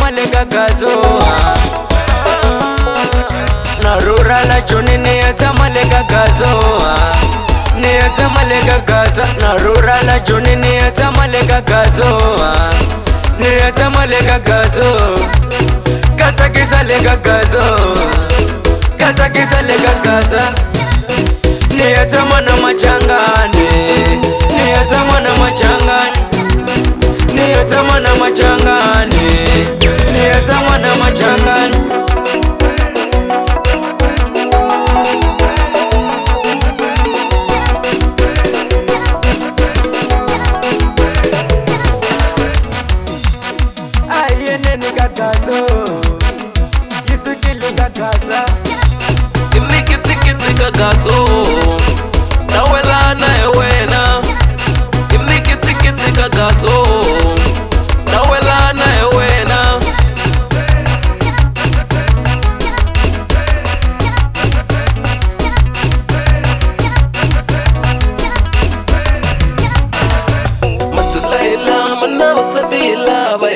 tshama le ka gazo. Na rhurha la Joni ni ya tshama le ka gazo. Ni ya tshama le ka gaza. Na rhurha la Joni ni ya tshama le ka gazo. Ni ya tshama le ka gazo. Ka tsakisa le ka gazo. Ka tsakisa le ka gaza. Ni ya tshama na machangani. Ni ya tshama na machangani. Ni ya tshama na machangani. Ni ya tshama na machangani. Ayenene ka gazo. Yisukile ka gaza. I mikitsikitsi ka gazo. Na welana hi wena. I mikitsikitsi ka gazo. Na welana hi wena. Matsula hi lama na vasati hi lava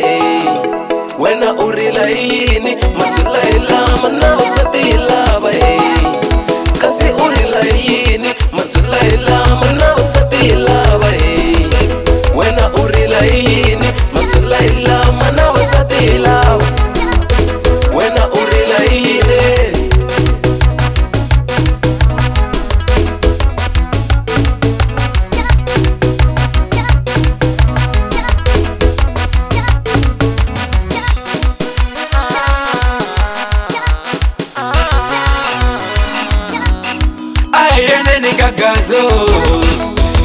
wena u rila hi yini? Matsula hi lama na vasati hi lava kasi u rila hi yini? Matsula hi lama na vasati hi lava wena u rila hi yini? Matsula hi lama na vasati hi lava wena u rila hi yini? Ayenene ka gazo.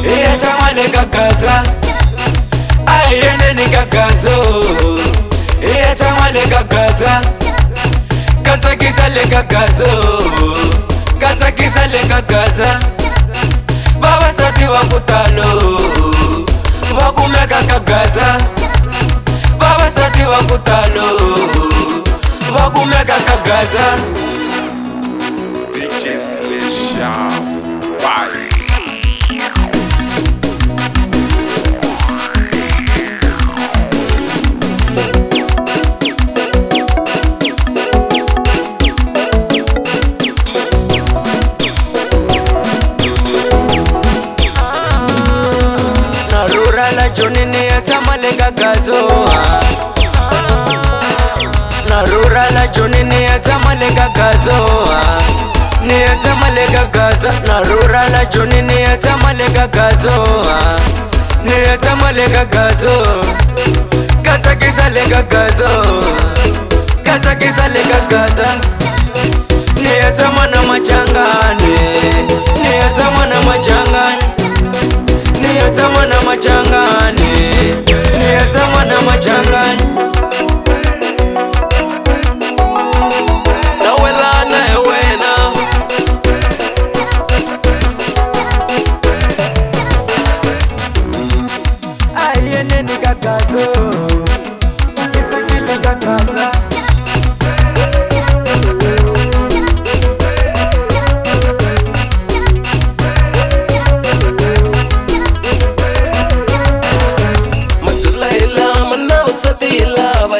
Ya tshama le ka gaza. Ayenene ka gazo. Ya tshama le ka gaza. Ka tsakisa le ka gazo. Ka tsakisa le ka gaza. Vavasati va ku talo va kumeka ka gaza. Vavasati va ku talo va kumeka ka gaza. DJ Slasher, bye. Na rhurha la Joni ni ya tshama le ka gazo. Na rhurha la Joni ni ya tshama le ka gazo. Ni ya tshama le ka gaza. Na rhurha la Joni ni ya tshama le ka gazo. Ni ya tshama le ka gazo. Ka tsakisa le ka gazo. Ka tsakisa le ka gaza. Ni ya tshama na machangani. Ni ya tshama na machangani. Ni ya tshama na machangani. Ni ya tshama na machangani. Na welana hi wena. Ayenene ka gazo. Yisukile ka gaza. Matsula hi lama na vasati hi lava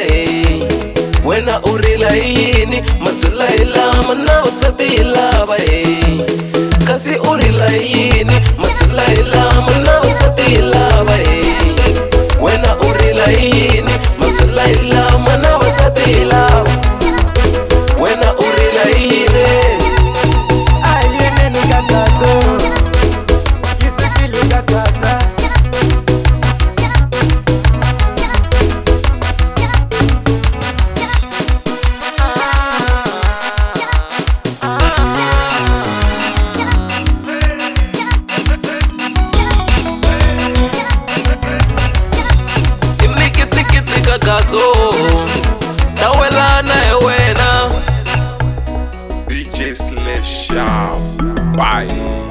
wena u rila hi yini? Matsula hi lama na vasati hi lava kasi u rila hi yini? Matsula hi lama na vasati hi lava wena u rila hi yini? Matsula hi lama na vasati hi lava wena u rila hi yini? Ayenene ka gazo. Yisukile ka gaza. I mikitsikitsi ka gazo. Na welana hi wena. DJ Slasher, bye.